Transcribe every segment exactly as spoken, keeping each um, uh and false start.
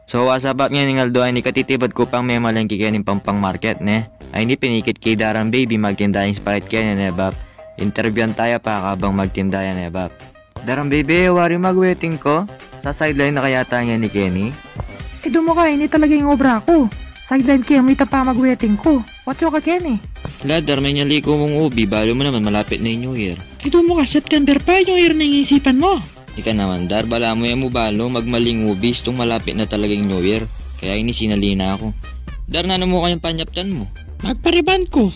So, what's up, Bap? Ngeni ing aldo a ini, katitibat ku pang memalengke keni Pampang Market, ne? Ay, ini pinikit ke i Darang Baby magtinda yang Sprite keni, ne, Bap? Interviewan ta ya pa kabang magtinda ya, ne, Bap? Darang Baby, wari mag-waiting ko? Sa-sideline na ka yata ngeni keni? E, dumu ka, ini talaga ing obra ku. Sideline ke mu ita pa mag-waiting ku. What you ka keni? Ala, Dar, menyali ku mung ubi, balu mu naman malapit na ing New Year. E, dumu ka, September pa, New Year na ing isipan mu. Ika naman, Dar, balamu e mu balu magmaling ubi istung malapit na talaga ing New Year. Kaya ini sinali na ku. Dar, nanu mu kayang panyaptan mu? Magpa-rebond ku.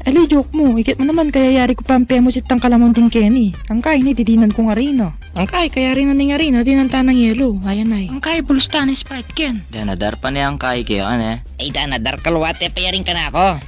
Ali, joke mu. Ikit mu naman, kaya yari ku pang famous itang kalamunting keni. Angkay ini, didinan kung arena. Angkay, kaya arena ning arena, dinan ta nang yelo. Ayan ay. Angkay, bulus ta nang Sprite ken. Dana, Dar, pane angkay keka, ne? Ay, dana, Dar, kaluwate pa yaring kanako.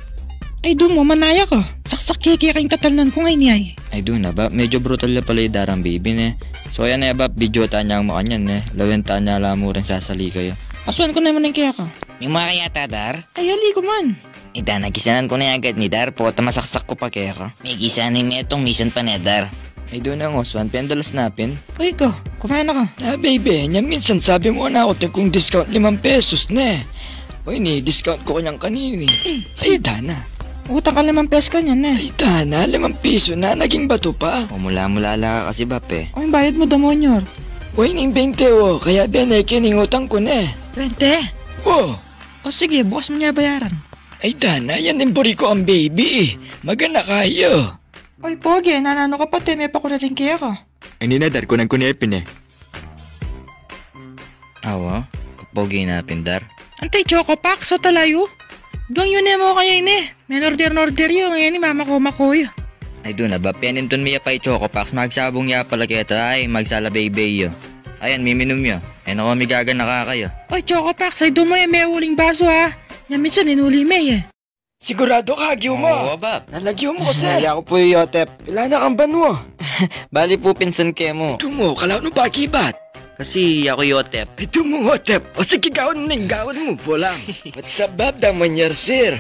Ay, dumu, manaya ka. Saksak keke keng tatalnan ku ngeni ay. Ay, dana, Bap, medyo brutal ya pala i Darang Baby, ne? So, ayan, e, Bap, video ta nyang makanyan, ne? Lawen ta nya la mu ring sasali kaya. Aswan ku naman ing keka. Mimukha ka yata, Dar? Ay, ali ku man. Ay, dana, gisanan ku na agad ini, Dar, pota masaksak ku pa keka. Mekisan ing metung, misan pa ne, Dar. Ay, dana, ngoswan, pendalas na pin. Uy, ka, kumain na ka. Ah, Baby, nya minsan sabi mu na aku, ten kung discount limang pesos, ne? Uy, ini, discount ku kanyang kanini. Ay, dana. Utang ka limang pesos kanyan, ne? Ay, dana, limang piso na, naging bato pa. O, mula-mula la ka kasi, Bap, e. O, ing bayad mu, Dar Junior? Uy, ini ing bente, o, kaya bene keni ing utang ku, ne? Bente? O. O sige, bukas mu ne bayaran. Ay, dana, yan ing buri ku, ang Baby, e. Magana kayu. Oy, Pogi, nananu ka pa, te, mepa ku na rin keka. Ini na, Dar, kunan ku ne pin e. Awa, kapogi na pin, Dar. Antay, Choco Pax, o talayu? Duang yu ne mu kaya ini. Menorder-norder yu, ngeni mamako-mako yu. Ay, dana, Bap, penintun mi ya pa i Choco Pax, magsabung ya pala keta, ay, magsala baybay yu. Ayan, miminum yu. E na ku migaganaka kaya. Oy, Choco Pax, ay, dumu e, meuling basu, ha? Nya minsan inuli me, e. Sigurado ka, agyu mu? Oo, Bap. Nalagyu mu kasi. Ay, aku pu i Yotep. Pila na kang banua? Bali pu, pinsan ke mu. Itu mu, kalawan mu pa akibat. Kasi aku i Yotep. Itu mu, Yotep. O sige, gawan mu na ing gawan mu, bolang. What's up, Bap? Daman yar, sir.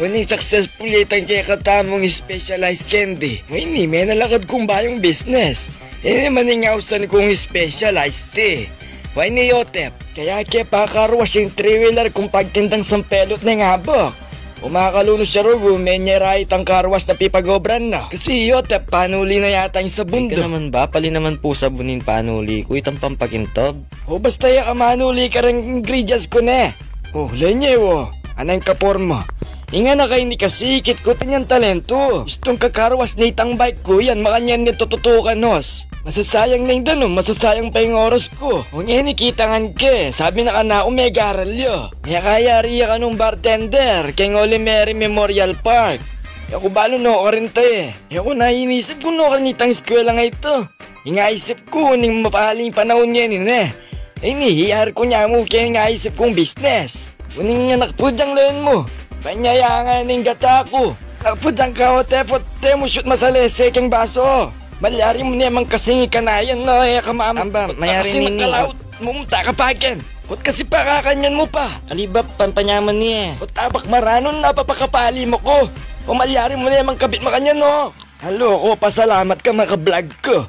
Uling successful ya itang kekatamung specialized candy. Ngeni, menalakad kung bayung business. Ini naman ing ausan kung specialized tea. Wa ini, Yotep. Kaya ke pa-car wash ing three-wheeler kung pagtindang sampelut neng abak. Umakalunus ya rugu, menyera itang car wash na pipag-obran na. Kasi i Yotep, panuli na yata ing sabun do. Ika naman, Bap, ali naman pu sabun ing panuli ku, itang pampakintab. O basta ya ka, manuli ka reng ingredients ku ne. O, lenye, o. Aneng kaporma. Ing anak a ini kasi, ikit ku, atin yang talentu. Istung ka-car wash ne itang bike ku, yan, makanyan ne tututukan, hos. Masasayang ne ing danum, masasayang pa ing oras ku. O ngeni, kitangan ke, sabi na kanaku megaral ya. Mekayari ya kanung bartender keng Holy Mary Memorial Park. E ku balu nukarin ta e. E ku na inisip kung nukarin itang eskwela a ita. Ing aisip ku, uling mapaling panaun ngeni ne. Ini, iyari ku ne mu keng aisip kung business. Uling anak pu, dang lawen mu. Panyayanga ne ing gata ku. Anak pu, dang ka, o, te, pota mu siyut masalese keng basu. Malyari mu ne mang kasing ikanayan na, e ka mam-, amba, mayari nini. Kalaut mu, mata ka pa ken. Kot kasi pakakanyan mu pa. Ali, Bap, pampanyaman ne e. Kot abak maranun na papakapali mu ku. O malyari mu ne mang kabit makanyan, o. Alo ku, pasalamat ka, maka-vlog ku.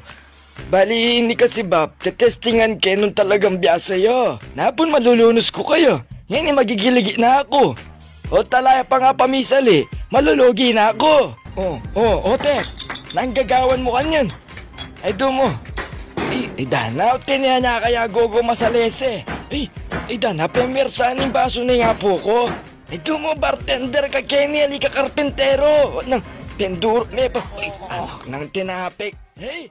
Bali, ini kasi, Bap, tetestingan ke nung talagang biasa ya. Napun malulunus ku kaya. Ngeni magigiligit na ku. O, talaya pa nga pamisali, malulugi na ku. O, o, Yotep, nanu ing gagawan mu kanyan? Ay, dumu. Ay, ay, dana, o, tinian na kaya gogo masalese. Ay, ay, dana, pemwersa ne ing basu neng apu ku. Ay, dumu, bartender ka keni, ali ka karpintero. Nang, pendurut me pa. Ay, anak nang tinapik. Hey!